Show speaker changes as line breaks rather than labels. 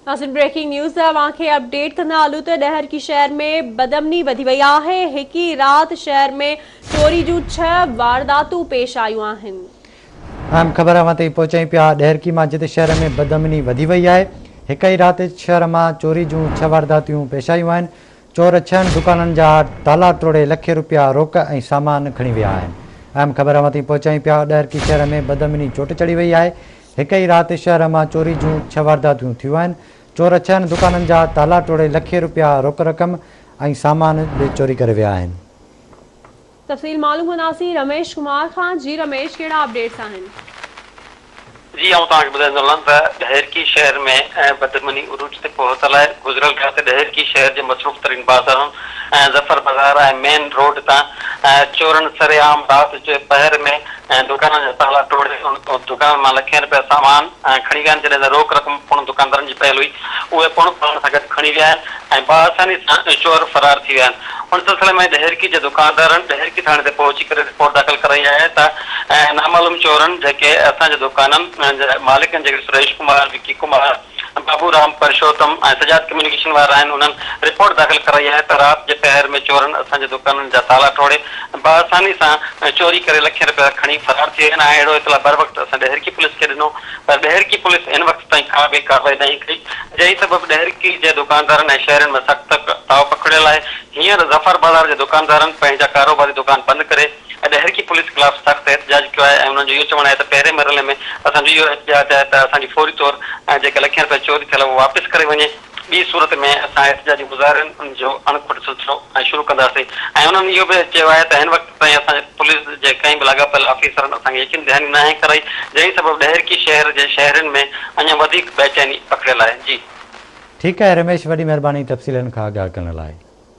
ناظرين breaking news اوهان کي اپڊيٽ ڪندا هلون ته ڏهرڪي شهر ۾ بدامني وڌي وئي آهي هڪ ئي رات شهر ۾ چوري جون ڇهه وارداتون پيش آيون آهن.
اهم خبر اوهان تائين پهچايون پيا ڏهرڪي مان جتي شهر ۾ بدامني وڌي وئي آهي هڪ ئي رات شهر مان چوري جون ڇهه وارداتيون پيش آيون آهن چور ڇهن دڪانن جا تالا ٽوڙي لکين روپيا روڪ ۽ سامان کڻي ويا آهن اهم خبر اوهان تائين پهچايون پيا ڏهرڪي شهر ۾ بدامني چوٽ چڙهي وئي آهي هڪ ئي رات شهر مان چوري جون ڇهه وارداتيون ٿيون آهن، چور ڇهن دڪانن جا تالا ٽوڙي لکين روپيا روڪ رقم ۽ سامان به چوري ڪري ويا آهن.
تفصيل معلوم ڪنداسين رميش ڪمار کان، جي رميش ڪهڙا اپڊيٽس آهن؟
جي آئون توهان کي ٻڌائيندو هلان ته ڏهرڪي شهر ۾ بدامني عروج تي پهتل آهي، گذريل رات ڏهرڪي شهر جي مصروف ترين بازارن ظفر بازار ۽ مين روڊ تان چورن سرعام رات جي پهر ۾ دڪانن جا تالا ٽوڙي دڪانن مان لکين رپيا سامان کڻي ويا آهن جڏهن ته روڪ رقم پڻ دڪاندارن جي پيل هئي اهي پڻ پاڻ سان گڏ کڻي ويا آهن ۽ باآساني سان چور فرار ٿي ويا آهن ان سلسلي ۾ ڏهرڪي جي دڪاندارن ڏهرڪي ٿاڻي تي پهچي ڪري رپورٽ داخل ڪرائي آهي ته نامعلوم چورن جيڪي اسان جي دڪانن جي مالڪن جيڪي سريش ڪمار، وڪي ڪمار، بابو رام پرشوتم ۽ سجاد ڪميونيڪيشن وارا آهن انهن رپورٽ داخل ڪرائي آهي ته رات جي پهر ۾ چورن اسان جي دڪانن جا تالا ٽوڙي باآساني سان چوري ڪري لکين رپيا کڻي فرار ٿي ويا آهن ۽ اهڙو اطلاع بروقت اسان ڏهرڪي پوليس کي ڏنو پر ڏهرڪي پوليس هن وقت تائين ڪا به ڪارروائي ناهي ڪئي جنهن سبب ڏهرڪي جي دڪاندارن ۽ شهرين ۾ سخت تاء پکڙيل آهي هينئر ظفر بازار جي دڪاندارن پنهنجا ڪاروباري دڪان بند ڪري ۽ ڏهرڪي پوليس خلاف سخت احتجاج ڪيو آهي ۽ انهن جو اهو چوڻ آهي ته پهرين مرحلي ۾ اسان جو اهو احتجاج آهي ته اسان جي فوري طور جيڪي لکين رپيا چوري ٿيل اهي واپس ڪري وڃي ٻي صورت ۾ اسان احتجاجي مظاهرن جو اڻ کٽ سلسلو شروع ڪنداسين ۽ انهن اهو به چيو آهي ته هن وقت تائين اسان پوليس جي ڪنهن به لاڳاپيل آفيسرن اسان کي يقين دهاني ناهي ڪرائي جنهن سبب ڏهرڪي شهر جي شهرين ۾ اڃا وڌيڪ بيچيني پکڙيل آهي جي.
ٺيڪ آهي رميش وڏي مهرباني تفصيلن کان آگاهه ڪرڻ لاء.